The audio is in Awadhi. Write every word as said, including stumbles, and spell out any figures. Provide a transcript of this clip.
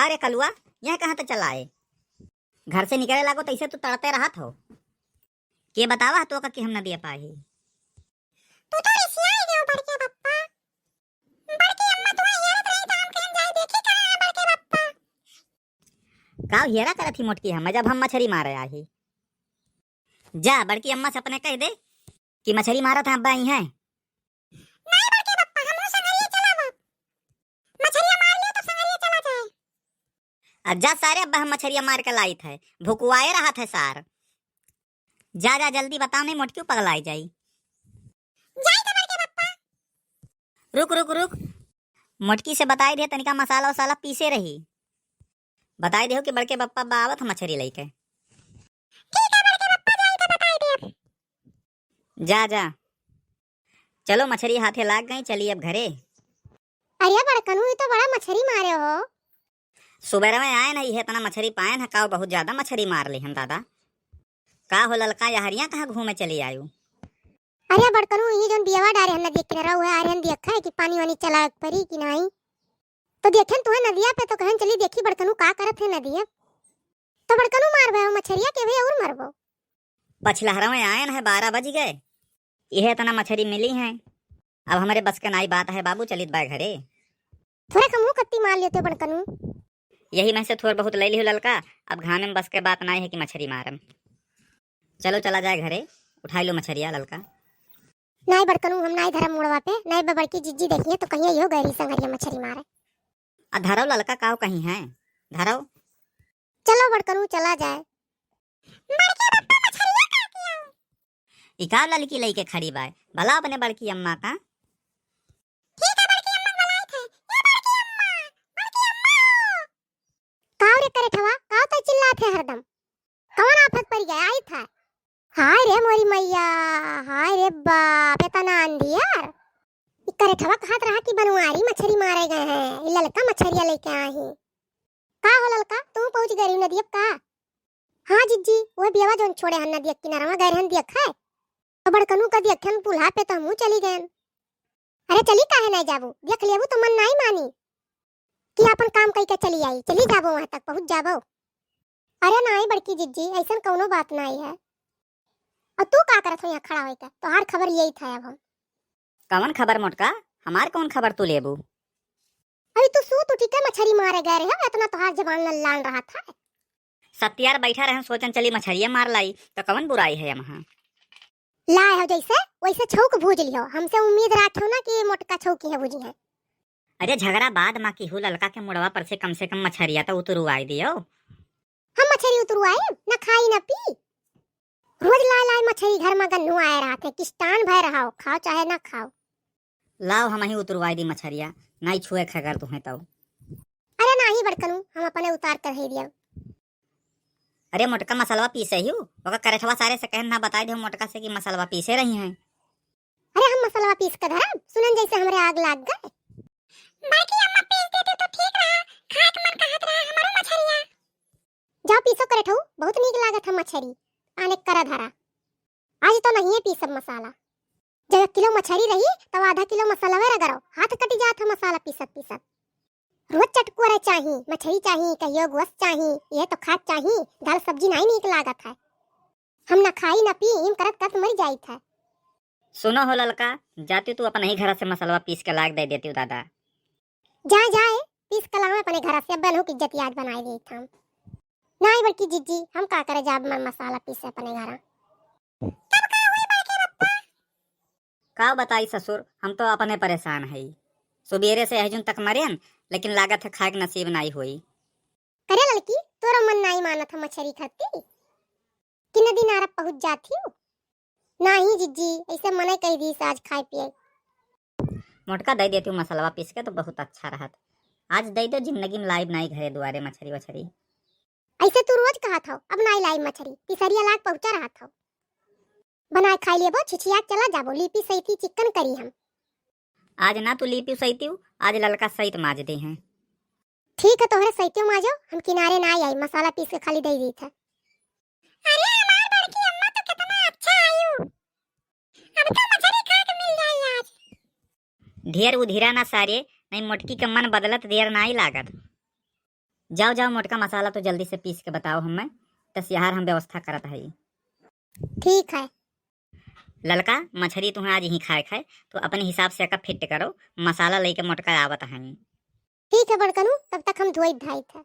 अरे कलुआ, यह कहाँ तक चला आए? घर से निकले लागो तैसे तू तड़ते रहत हो। के बतावा तो का कि हम नदिया पाए ही। तू तो रिसियाई गयो बड़के बप्पा। बड़की अम्मा तुम्हें हेरत रही तो हम कहन जाए देखी कहाँ है बड़के बप्पा। का हेरा करत ही मोटकी हम जब हम मछरी मारे आही। जा बड़की अम्मा से अपने कह दे कि मछरी मारत हैं अब्बा आई हैं। नहीं बड़के बप्पा, हम संगरिया चला वो। मछरिया मार लियो तो संगरिया चला जाए। अब जा सारे, अब्बा हम मछरिया मार के लाइत है, भुकुआए रहत है सार। जा जा जल्दी बताओ, नहीं मोटकी पगलाई जाई। जाई तो बड़के बप्पा। रुक रुक रुक, मोटकी से बताई दे तनिका मसाला वसाला पीसे रही। बताई देहो कि बड़के बप्पा बा आवत ह मछरी लइके। ठीक है बड़के बप्पा, जाई तो बताई दे। जा जा, चलो मछरी हाथे लाग गई, चली अब घरे। अरे बड़कनू, ये तो बड़ा मछरी मारे हो। सुबेरा में आए नहीं है, इतना मछरी पाए न, काव बहुत ज्यादा मछरी मार ली हम दादा। का हो ललका, यहरिया कहाँ घूमे चली आयु? अरे बड़कनू, ये जौन बियावा डारे हन नदिया किनारा, उहे आरे हन देखा है कि पानी वानी चला परी कि नहीं। तो देखेन तुहे नदिया पे तो कहन चली देखी बड़कनू का करत है नदिया। तो बड़कनू मार भयो मछरिया के भी और मरबो। पछलहरा में आयन है, बारह बज गए, यह इतना मछरी मिली है। अब हमरे बस के नाई बात है बाबू, चलित बा घरे। थोड़ा कमहू कत्ती मार लेते बड़कनू। यही में से थोड़ बहुत ले लियो ललका, अब घामे में बस के बात नाई है कि मछरी मारम। चलो चला जाए घरे, उठाई लो मछरिया ललका। नाई बड़कनू, हम नाई धरम मुड़वा पे, नाई बा बड़की जिज्जी देखिए तो कहिए यो गैरी संगरिया मछरी मारे। आ धरव ललका काव कहीं है, धरव। चलो बड़कनू चला जाए। बड़के बप्पा मछरिया का किया? इका ललकी लइके खड़ी बाय, भला अपने बड़की अम्मा का। ठीक है बड़की अम्मा बुलाए थे। ए बड़की अम्मा, बड़की अम्मा हो। काव रे करेठवा, काव तो चिल्लात है हरदम? कौन आफत पड़ गया आई था? हाय रे मोरी मैया, हाय रे बाप, इतना अंधियार। ई करेठवा कहत रहा कि बनवारी मछरी मारे गए हैं, ई ललका मछरिया लेके आए हैं। का हो ललका, तू पहुंच गई नदियप का? हाँ जिज्जी, वह बियावा जोन छोड़े हन नदिया किनारवा गए रहन दियक है। तो बड़कनू का दियक हन पुल्हा पे तो हमहू चली गए। अरे चली काहे नहीं जाबू, देख लेबू तो मन नहीं मानी कि अपन काम कई के चली आई, चली जाबो वहां तक पहुंच जाबो। अरे नाई बड़की जिज्जी, ऐसन कौनो बात नाई है। और तू का करत हो यहाँ खड़ा होइके? तोहार खबर लियई था अब हम। कवन खबर मोटका? हमार कौन खबर तू लेबू? अभी तू सूत उठी के मछरी मारे गए रहे, इतना तोहार जबान लल्लान रहा था। सत्यार बैठा रहन, सोचन चली मछरिया मार लाई, तो कवन बुराई है यमहा? लाए हो जैसे, वैसे छौक भूज लियो। हमसे उम्मीद राखियो ना कि मोटका छौकी है भूजी है। अरे झगड़ा बाद मा की हूँ, ललका के मुड़वा पर से कम से कम मछरिया तो उतरवाई दियो। हम मछरी उतरवाई, न खाई न पी। रोज लाए लाए मछरी घर मा गन्नू आए रहत है, किस्तान भय रहाओ, खाओ चाहे ना खाओ। लाओ हमही उतरवाई दी मछरिया, नाई छुए खगर तुहे तौ। अरे नाही बड़कनू, हम अपने उतार कर है दिया। अरे मोटका मसलवा पीसे ही, ओका करेठवा सारे से कहन ना बताई दे मोटका से कि मसलवा पीसे रही हैं। अरे हम मसलवा पीस के धरब, सुनन जैसे हमरे आग लाग गए। बड़की अम्मा पीस देते तो ठीक रहा, खाए के मन कहत रहा हमरो मछरिया। जाओ पीसो करेठऊ, बहुत नीक लागत है मछरी, आने करा धरा। आज तो नहीं है पीसब मसाला। जब एक किलो मछरी रही, तब आधा किलो मसाला वे रगड़ो, हाथ कट जात है मसाला पीसत पीसत। रोज चटकुआ चाही, मछरी चाही, कहियो गोश्त चाही, ये तो खात चाही, दाल सब्जी नहीं नीक लागत है। हम ना खाई ना पी, इम करत करत मर जाइत है। सुनो हो ललका, जाती तू अपने ही घर से मसलवा पीस के लाग दे देती दादा। जाए जाए, पीस के लावे अपने घर से, अब बनहु की इज्जत याद बनाए देइत हम। नाई बड़की जिज्जी, हम का करे जाब मैं मसाला पीसे अपने घर। तब का हुई बड़के बप्पा? का बताई ससुर, हम तो अपने परेशान हई। सुबेरे से एहजुन तक मरेन, लेकिन लागत है खाए के नसीब नाई होई। करे ललकी, तोरो मन नाई मानत है मछरी खाती? किन दिन आरब पहुँच जाती हूँ? नाही जिज्जी, ऐसे मने कह दी आज खाए पिए। मोटका दे देती हूँ मसलवा पीस के तो बहुत अच्छा रहत। आज दे दो, जिंदगी में लाइब नाई घरे दुआरे मछरी वछरी। ऐसे तू रोज कहत हो, अब नाई लाई मछरी, पिसरिया लाग पहुँचा रहत हो। बनाए खाई लेबो, छिछिया चला जाबो, लीपी सैती चिकन करी हम। आज ना तू लीपी सैती, आज ललका सैत माज दे हैं। ठीक है, तोहरे सैतियो माजो, हम किनारे ना आई, मसाला पीस के खाली दे दी था। अरे हमार बड़की अम्मा तो कितना अच्छा आयु, अब तो मछरी खा के मिल जाई आज। ढेर उधिरा ना सारे, नहीं मोटकी के मन बदलत देर नाई लागत। जाओ, जाओ, मोटका, मसाला तो जल्दी से पीस के बताओ हमें, तसियार हम व्यवस्था करत हई। ठीक है। ललका, मछरी तुहें आज ही खाए खाए, तो अपने हिसाब से एका फिट करो, मसाला लेके मोटका आवत हई। ठीक है बड़कनू, तब तक हम धोई धाइत है।